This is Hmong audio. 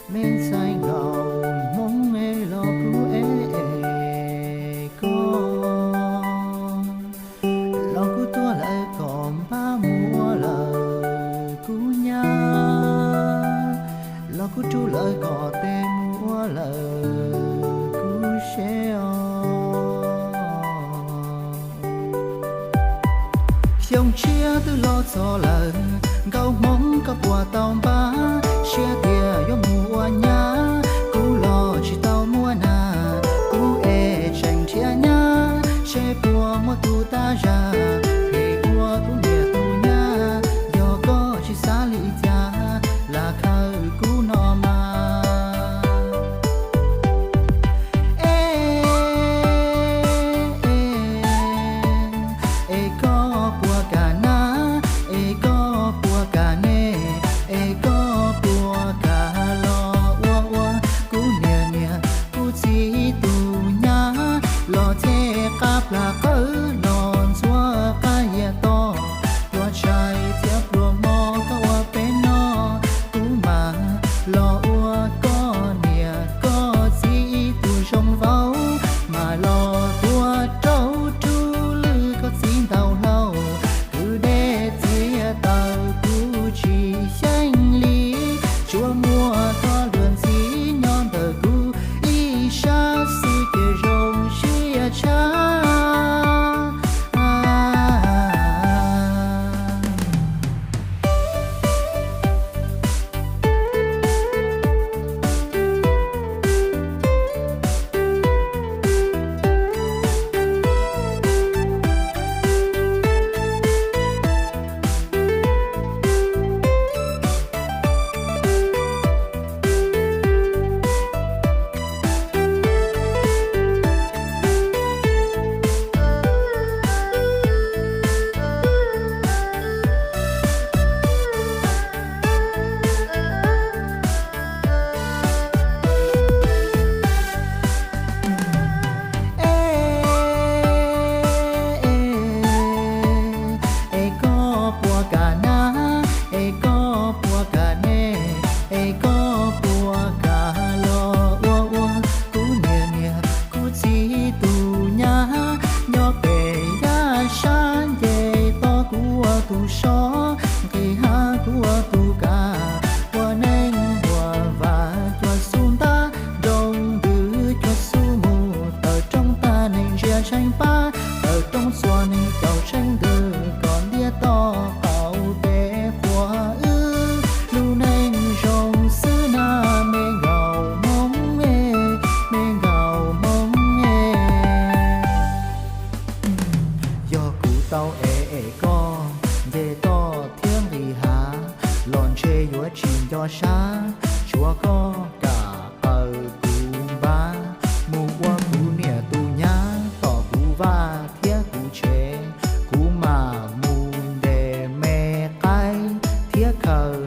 Me ntxhais nkauj Hmoob es los kuv ev koj, los kuv tuag lawm kom npab mus ua lawm kuv nyab, los kuv rub lawm kom tes mus ua lawm kuv seb os. Xyoo tshiab twb los txog lawm, nkauj Hmoob koj puas tau npab, siab tias yuav mus ua nyab, kuv los tsis tau muaj nas, kuv es tseem nrhiav nyab, seb puas muaj tus tag zaj, es ua kuv niam tus nyab, yog koj tsis xav li cas, lam khaws kuv no mas. Es koj puas kam nab, es koj puas kam neb, es koj puas kam los ua ua kuv niam niam kuv txiv tus nyab, los thiaj qab plas qawv los ntxuav qab yias to, pluas tshais thiab pluas hmo koj ua peb noj, kuv mam los ua koj niam koj txiv tus zoo vauv, mam los tua rau rub lwj koj txiv ntaus hlau, kwv dej txiav taws kuv tsis xyeej li, tsuas muaj koj luag ntxhi nyob ntawm kuv ib sab xwb ces zoo siab tshaj. Es koj puas kam nab, es koj puas kam neb, es koj puas kam los ua ua kuv niam niam kuv txiv tus nyab, nyob pem yaj sab nce toj kuv ua tus sov, nqis hav kuv ua tus kav, ua neej ua vas cuag xub ntab, nroo ntws cuag xub mus, tawm roob tag neeg ntsia tsheej pab, tawm roob txuas neeg caum tsheej ntws, kom ntiab toj qaum pem qhuav wb, lub neej zoo xwb na me nkauj Hmoob, me nkauj Hmoob. Yog kuv tau es es koj nce toj thiab nqis hav, los ntshe yuav tsis nco sab, tsuav koj kam qaws kuv npab, mus ua kuv niam tus nyab tom kuv vaj thiab kuv tsev, kuv mam mus ntes me qaib thiab khaws